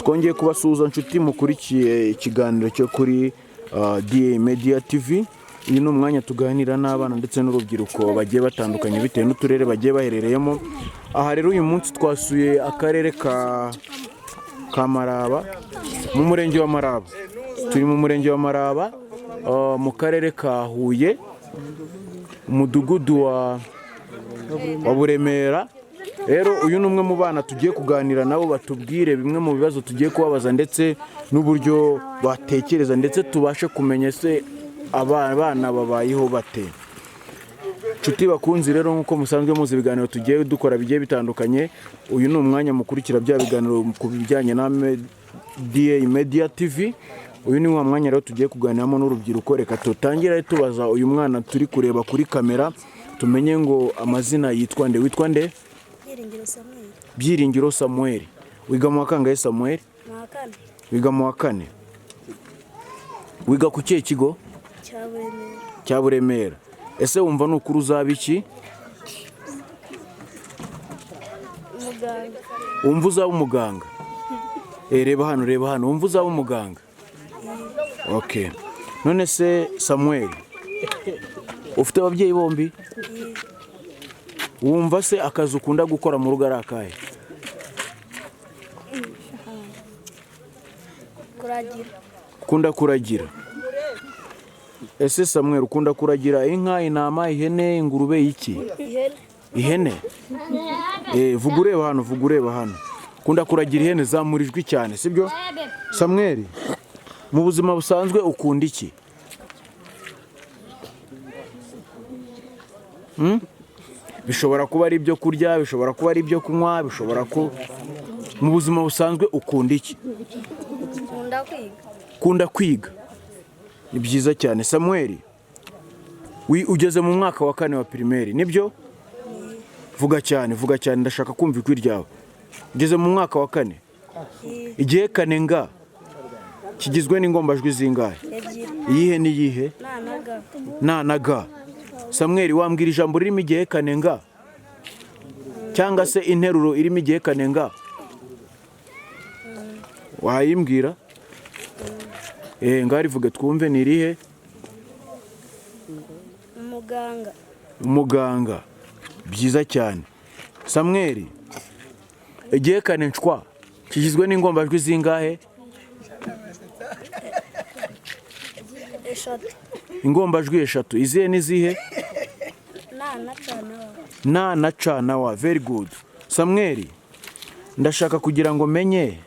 Twongeye kubasuhuza nshuti mukurikiye ikiganiro cyo kuri DA Media TV. Uyu ni umwanya tuganira n'abana ndetse n'urubyiruko bagiye batandukanye bitewe n'uturere bagiye baherereyemo. Aha rero uyu munsi twasuye akarere ka Maraba, mu murenge wa Maraba. Turi mu murenge wa Maraba, mu karere ka Huye, umudugudu wa Buremera. Rero uyu ni umwe mu bana tugiye kuganira nabo, batubwire bimwe mu bibazo tugiye kubabaza ndetse n'uburyo batekereza, ndetse tubashe kumenya se bana babayeho bate. Nshuti bakunzi rero, nk'uko musanzwe muzi ibiganiro tugiye dukora bigiye bitandukanye, uyu ni umwanya mukurikira bya biganiro ku bijyanye na DA Media TV. Uyu ni wa mwanya rero tugiye kuganiramo n'urubyiruko. Reka tutangire tubaza uyu mwana turi kureba kuri kamera, tumenye ngo amazina yitwa nde. Witwa nde? Byiringiro Samuel. Byiringiro Samuel. Wiga mu wa kangahe, Samuel? Mu wa kane. Wiga mu wa kane. Wiga ku kihe kigo? Cya Buremera. Cya Buremera. Ese wumva ni ukuri uzaba iki? Umuganga. Wumva uzaba umuganga? Reba hano, reba hano. Wumva uzaba umuganga? Okay. None se Samuel, ufite ababyeyi bombi? Wumva se akazi ukunda gukora mu rugo ari akahe? Kuragira. Ukunda kuragira. Ese Samuel, ukunda kuragira inka, intama, ihene, ingurube, iki? Ihene. Ihene. Vuga ureba hano, vuga ureba hano. Ukunda kuragira ihene. Zamura ijwi cyane, sibyo? Samuel, mu buzima busanzwe ukunda iki? Bishobora kuba ari ibyo kurya, bishobora kuba ari ibyo kunywa, bishobora ku mu buzima busanzwe ukunda iki? Nkunda kwiga. Ukunda kwiga, ni byiza cyane. Samuel, ugeze mu mwaka wa kane wa primaire, nibyo? Vuga cyane, vuga cyane, ndashaka kumva ijwi ryawe. Ugeze mu mwaka wa kane. Igihekane nga kigizwe n'ingombajwi zingahe? Ebyiri. Iyihe n'iyihe? Na na ga. Na na ga. Samuel, wambwira ijambo ririmo igihekane nga, cyangwa se interuro irimo igihekane nga? Wayimbwira? Ngaho rivuge twumve, ni irihe? Umuganga. Umuganga, byiza cyane. Samuel, igihekane nshwa kigizwe n'ingombajwi zingahe? Eshatu. Ingombajwi eshatu. Izihe n'izihe? Na na ca na wa. Na na ca na wa. Very good. Samuel, ndashaka kugira ngo menye